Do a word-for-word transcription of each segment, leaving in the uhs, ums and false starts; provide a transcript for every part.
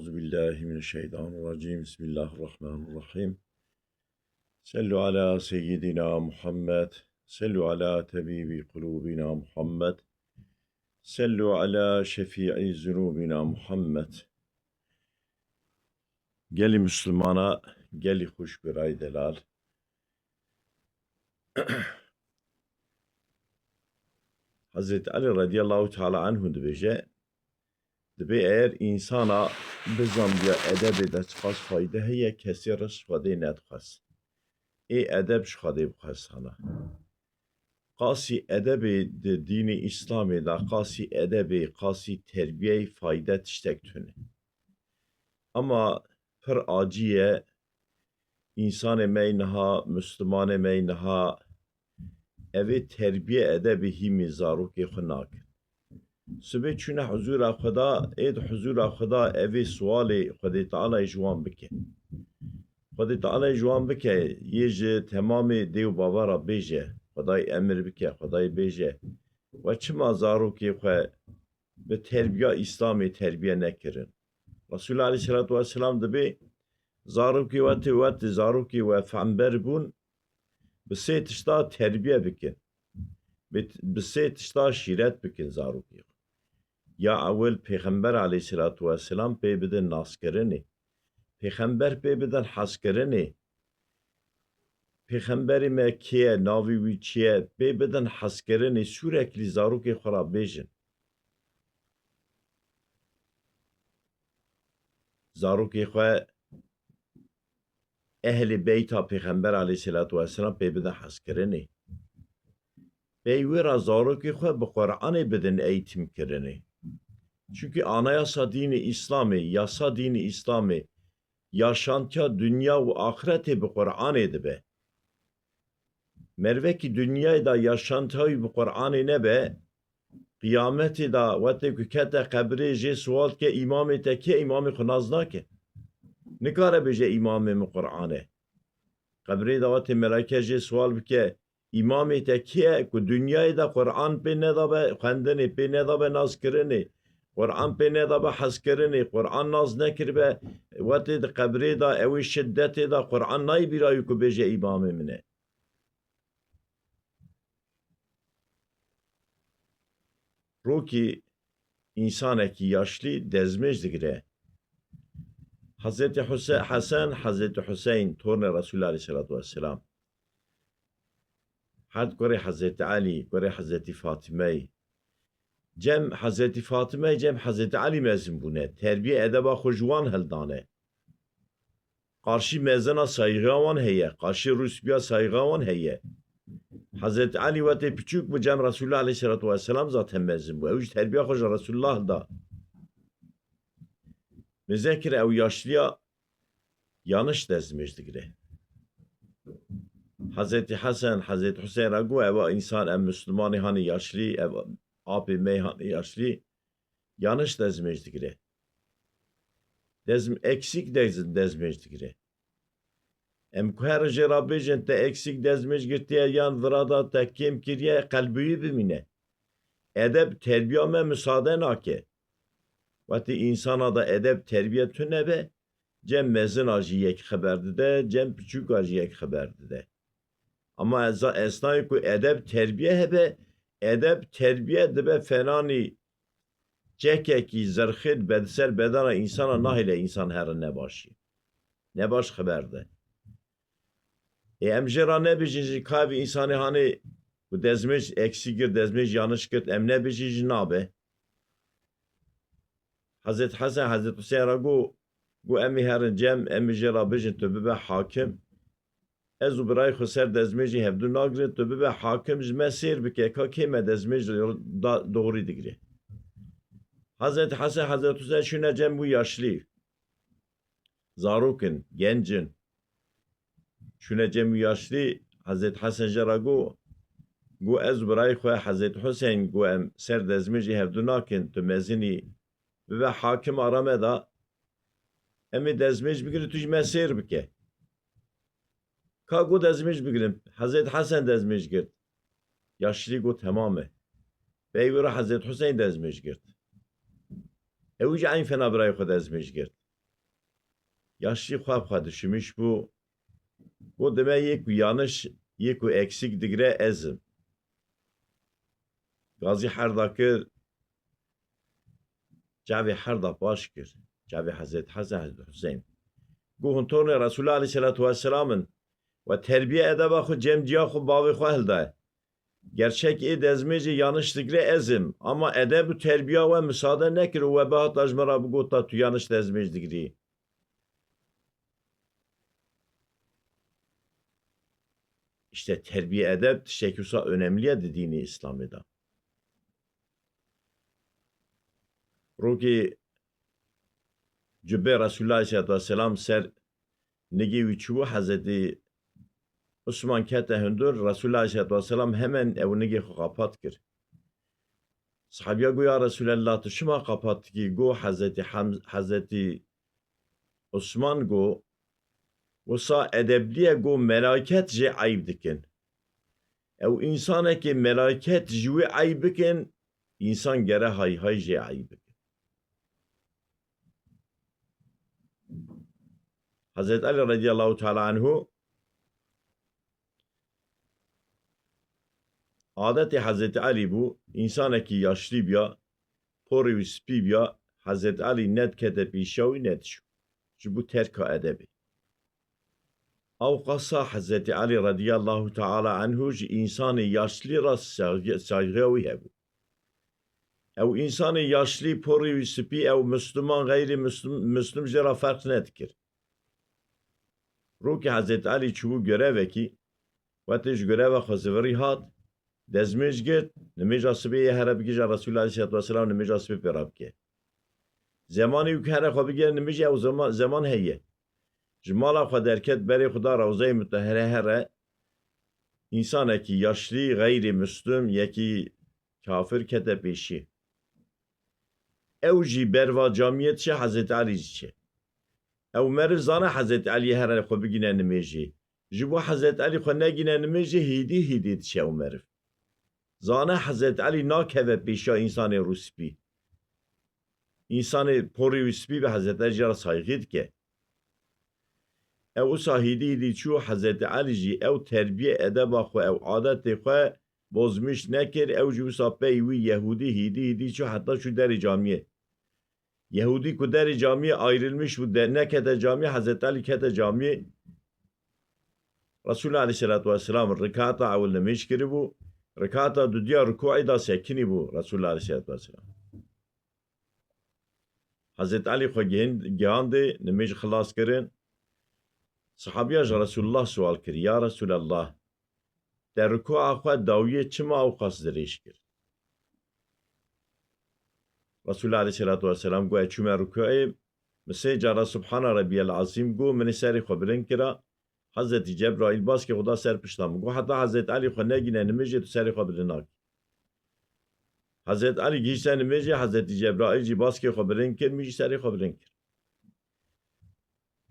أعوذ بالله من الشيطان الرجيم. بسم الله الرحمن الرحيم. صلوا على سيدنا محمد. صلوا على طبيب قلوبنا محمد. صلوا على شفيع ذنوبنا محمد. Gelî Mislimana, gelî xweş birayê delal. Hezretî Elî radiyallahu teala anhu dibêje, dibê eger însana bizanbiya edebê de çiqas fayde heye, kesê rizq ji Xwedê nedixwest. Ê edeb ji Xwedê bixwestana. Qasî edebê di dînê Îslamê de, qasî edebê, qasî terbiyeyê fayde tiştek tune. Ama pir acî ye, însanê me yê niha, Mislimanê me yê niha, evê terbiye edebê hîmî zarokê xwe nakin. Sibê çûne huzûra Xweda, ê di huzûra Xweda evê sualê Xwedê Tealayê ji wan bike. Xwedê Tealayê ji wan bike, yê ji temamê dê û bava re bêje, Xwedayê emir bike, Xwedayê bêje, we çima zarokê xwe bi terbiya Îslamê terbiye nekirin? Resulullah aleyhisselatu vesselam dibê zarokê we tê, we tê zarokê we fember bûn, bi sê tişta terbiye bikin. Bi, bi sê tişta şîret bikin zarokê xwe. Ya ewil Pêxember aleyhisselatu vesselam pê bidin naskirinê. Pêxember pê bidin hezkirinê. Pêxemberê me kê ye, navê wî çi ye, pê bidin hezkirinê, sûreklî zarokê xwe re bêjin. Zarokê xwe ehlê beyta Pêxember aleyhisselatu vesselam pê bidin hezkirinê. Pey wê re zarokê xwe bi Qur'anê bidin eğitim kirinê. Çunkî anayasa dînê Îslamê, yasa dînê Îslamê, yaşantiya dinya û axiretê bi Qur'anê dibe. Mervekî dinyayê de yaşantiya wî bi Qur'anê nebe, qiyametê de wextê ku kete qebrê jê sual dike, îmamê te kê, îmamê xwe nas nake. Nikare bêje îmamê min Qur'an e. Qebrê de wextê meleke jê sual bike, îmamê te kê ye ku dinyayê de Qur'an pê nedabe xwendinê, pê nedabe naskirinê, Qur'an pê nedabe hezkirinê, Qur'an nas nekiribe, wextê di qebrê de ew ê şiddetê de Qur'an nayê bîra wî ku bêje îmamê min e. Rokî însanekî yaşlî dezmêj digire. Hezretî Huse-, Hesen, Hezretî Huseyn, tornê Resûlê aleyhisselatu vesselam. Her kurê Hezretî Elî, kurê Hezretî Fatîmeyî. Cem Hezretî Fatîmeyî, cem Hezretî Elî mezin bûne. Terbiye edeba xwe ji wan hildane. Qarşî mezina saygıya wan heye, qarşî rûspîya saygıya wan heye. Hezretî Elî wextê piçûk bû cem Resûlullah aleyhisselatu vesselam zaten mezin bû. Ew jî terbiya xwe ji Resûlullah da. Mêze kir ew yaşliya yanlış dezmêj digire. Hezretî Hesen, Hezretî Huseyn re got, ev însan, ev Mislimanê hanê yaşlî, ev apê me hanê yaşlî, yanlış dezmêj digire. Dezm-, eksik dez-, dezmêj digire. Em ku her jê re bêjin, te eksik dezmêj girtiye yan vira da te kêm kiriye, qelbê wî bimîne. Edeb, terbiya me misade nake. Wextê însana da edeb, terbiye tune be, cem mezina jî yek xeber dide, cem piçûka jî yek xeber dide. Ama ez, esnayê ku edeb terbiye hebe, edeb terbiye dibe fenanî çekekî zirxê dibe di ser bedena însana, nahêle însan here nebaşî. Nebaş xeber de. Ê em jê re nebêjin jî ka vî însanê hanê ku dezmêj eksî girt, dezmêj yanlış girt, em nebêjin jî nabe. Hezret Hesen, Hezret Huseyn re got, got, "Em ê herin cem, em ê jê re bijin, tu bibe hakim. Ez û birayê xwe ser dezmêjê hevdu nagirin, tu bibe hakim, ji me sêr bike, ka kê me dezmêj da-, doğrî digire." Hezret Hesen, Hezret Huseyn çûne cem wî yaşlî. Zarok in, genc in. Çûne cem wî yaşlî, Hezret Hesen jê re got, got, "Ez û birayê xwe Hezret Huseyn, got, em ser dezmêjê hevdu nakin, tu mezin î, bibe hakim ara me da, em ê dezmêj bigirin, tu ji me sêr bike." Ka got dezmêj bigirin, Hezret Hesen dezmêj girt. Yaşlî got, "Temam e." Pey wî re Hezret Huseyn dezmêj girt. Ew jî eyn fena birayê xwe dezmêj girt. Yaşlî xwe bi xwe dişimîş bû. Got, dime yê ku yaniş, yê ku eksik digire ez im. Gazî herda kir, çavê herda paş kir. Çavê Hezretî Hesen, Hezretî Huseyn. Got, hûn tornê Resûlullah aleyhisselatu vesselam in. We terbiye edeba xwe cem ciya xwe bavê xwe hildaye. Gerçek ê dezmêjê yaniş digire ez im. Ama edeb û terbiya we misade nekir û we bihata ji min re bigota tu yaniş dezmêj digirî. İşte terbiye edeb tiştekî wisa önemli ye di dînê Îslamê de. Rokê cubê Resulullah aleyhissalatu vesselam ser nigê wî çûbû, Hezretî Osman kete hundir, Resulullah aleyhissalatu vesselam hemen ew nigê xwe qapat kir. Sahabiya got, ya Resulallah, tu çima qapat dikî? Got Hezretî Hamz-, Hezretî Osman got, wisa edebliye got, melaiket jê eyb dikin. Ew însanekê melaiket ji wî eyb bikin, însan gere hay hay jê eyb bikin. Hezret Elî radiyallahu teala anhu, adetê Hezret Elî bû, însanekî yaşlî biya, porê wî spî biya, Hezret Elî nedikete pêşiya wî, nedişû. Ji bo terka edebê. Ewqasa Hezretî Elî radiyallahu teala anhu ji însanê yaşlî re saygı-, saygıya wî hebû. Ew însanê yaşlî, porê wî spî, ew Misliman, xeyrî Mislim, Mislim jê re ferq nedikir. Rokê Hezretî Elî çûbû görevekî, wextê ji göreva xwe zivirî hat, dezmêj girt, nimêja sibê yê here bigihîje Resulullah aleyhissalatu vesselam nimêja sibê pê re bike. Zemanê wî ku here xwe bigire nimêjê ew zema-, zeman heye. Ji mala xwe derket, berê xwe da Rewzeyê Mutehire here, însanekî yaşlî, xeyrî Mislim, yekî kafir kete pêşî. Ew jî berva camiyê diçe, Hezret Elî jî diçe. Ew meriv zane Hezret Elî here xwe bigîne nimêjê. Ji bo Hezret Elî xwe negîne nimêjê, hîdî hîdî diçe ew meriv. Zane Hezret Elî nakeve pêşiya însanê rûspî. Însanê porê wî spî be Hezret Elî jê re saygî dike. Ew wisa hîdî hîdî çû, Hezret Elî jî ew terbiye edeba xwe, ew adetê xwe bozmîş nekir, ew jî wisa pey wî Yehûdî hîdî hîdî çû heta çû derê camiyê. Yehûdî ku derê camiyê ayrılmış bû, de-, nekete camiyê, Hezret Elî kete camiyê. Resulullah aleyhissalatu vesselam rikata ewil nimêj kiribû, rikata dudiya rukûê da sekinî bû Resulullah aleyhissalatu vesselam. Hezret Elî xwe gihind-, gihandê, nimêj xilas kirin. Sahabiya ji Resulullah sual kir, ya Resulallah, te rukûa xwe dawiyê çima ewqas dirêj kir? Resulullah aleyhissalatu vesselam got, ez çûme rukûê, min sê cara Subhana Rabbiyel Azîm got, min ê serê xwe bilind kira, Hezretî Cebraîl baskê xwe da ser pişta min. Got, heta Hezret Elî xwe negîne nimêjê tu serê xwe bilind nakî. Hezret Elî gihîşte nimêjê, Hezretî Cebraîl jî baskê xwe bilind kir, min jî serê xwe bilind kir.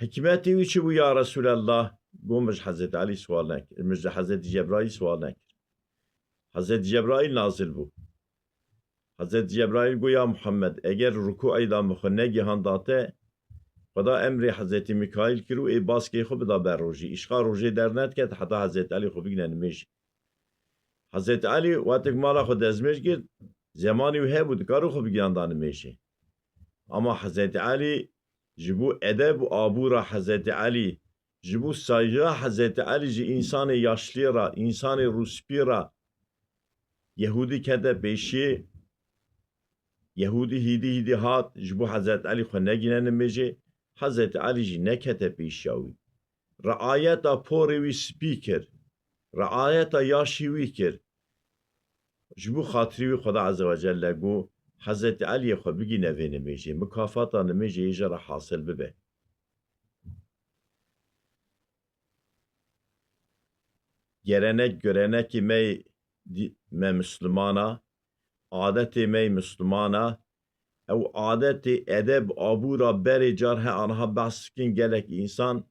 Hikmetê wî çi bû ya Resulallah? Got, min ji Hezret Elî sual nekir, min ji Hezretî Cebraîl sual nekir. Hezretî Cebraîl nazil bû. Hezretî Cebraîl got, ya Muhammed, eger rukûê da min xwe negihanda te, Xweda emrê Hezretî Mikaîl kir û ê baskê xwe bida ber rojê. Îşqa rojê dernediket heta Hezret Elî xwe bigine nimêjê. Hezret Elî wextek mala xwe dezmêj girt, zemanî wî hebû, dikarî xwe bigihanda nimêjê. Ama Hezret Elî ji bo edeb û abûra Hezret Elî, ji bo saygıya Hezret Elî ji însanê yaşlî re, însanê rûspî re, Yehûdî kete pêşiyê, Yehûdî hîdî hîdî hat, ji bo Hezret Elî xwe negîne nimêjê, Hezret Elî jî nekete pêşiya wî. Riayeta porê wî spî kir. Riayeta yaşî wî kir. Ji bo xatirî wî Xweda Azze ve Celle got, Hezret Eliyê xwe bigîne vê nimêjê, mukafata nimêjê yê ji re hasil bibe. Gelenek, görenekê me yê dî-, me Misliman a, adetê me yê Misliman a, ew adetê, edeb, abûra berê car he aniha behs dikin gelek însan,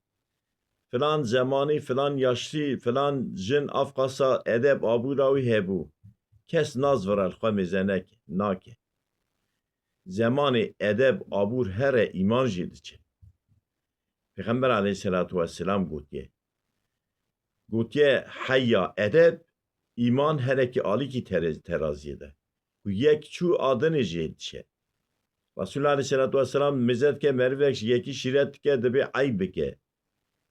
filan zemanî, filan yaşlî, filan jin avqasa edeb, abûra wî hebû. Kes nazvira li xwe mêze neke, nake. Zemanê edeb, abûr here, îman jî diçe. Pêxember aleyhisselatu vesselam gotiye. Gotiye, heya edeb, îman herekî alîkî tere-, teraziyê de. Ku yek çû, a dinê jê diçe. Resulullah aleyhisselatu vesselam mêze dike, merivek ji yekî şîret dike, dibê eyb bike,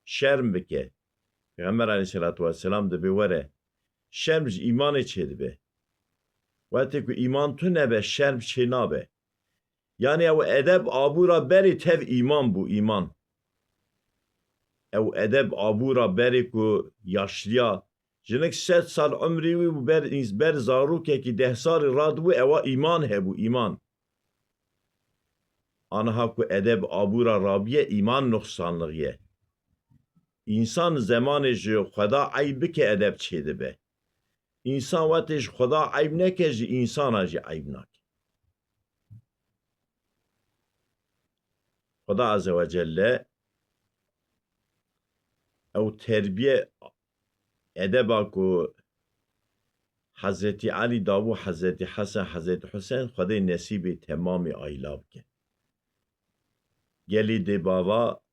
şerm bike. Pêxember aleyhisselatu vesselam dibê were, şerm ji îmanê çêdibe. Wextê ku îman tune be, şerm çê nabe. Yanî ew edeb abûra berê tev îman bû, îman. Ew edeb abûra berê ku yaşliya, jinik sed sal umrî wî bû, ber, ber zarokekî deh salî radibû, ewa îman hebû, îman. Aniha ku edeb abûra rabiye, îman nuqsanlixiye. Însan zemanê ji Xweda eyb bike, edeb çêdibe. Însan wextê ji Xweda eyb neke, ji însana jî eyb nake. Xweda Azze ve Celle ew terbiye, edeba ku Hezretî Elî dabû Hezretî Hesen, Hezretî Huseyn, Xwedê nesîbê temamî aîla bike. Gelî dê bava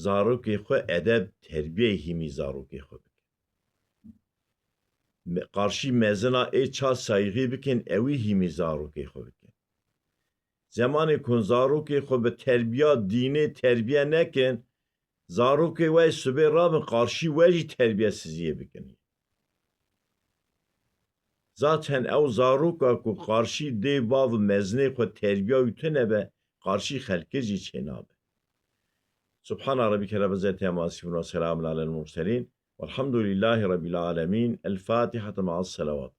zarokê xwe edeb, terbiyeyê hîmî zarokê xwe bike. Me-, qarşî mezina ê ça sayîxî bikin, ewî hîmî zarokê xwe bikin. Zemanê ku zarokê xwe bi terbiya dînê terbiye nekin, zarokê we sibê rabin qarşî we jî terbiyesiziyê bikin. Zaten ew zaroka ku qarşî dê, bav û mezinê xwe terbiya wî tune be, qarşî xelkê jî çênabe. Subhana Rabbike Rabbil Izzeti Amma Yasifun ve Selamun Alel Murselin Velhamdülillahi Rabbil Alemin. El Fatiha ma'as Selavat.